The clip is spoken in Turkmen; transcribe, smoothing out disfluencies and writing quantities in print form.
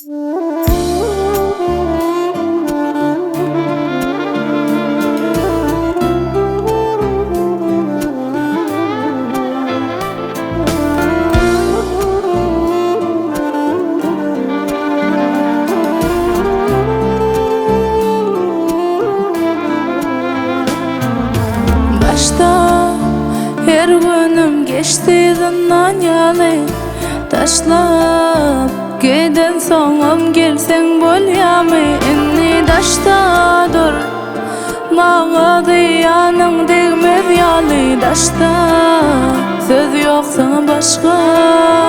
Başda her günüm geçdi zyndan ýaly Taşlap giden soňam gelseň bolýamy Indi daşda dur maňa zyýanyň degmez ýaly Daşda söz ýok saňa başga.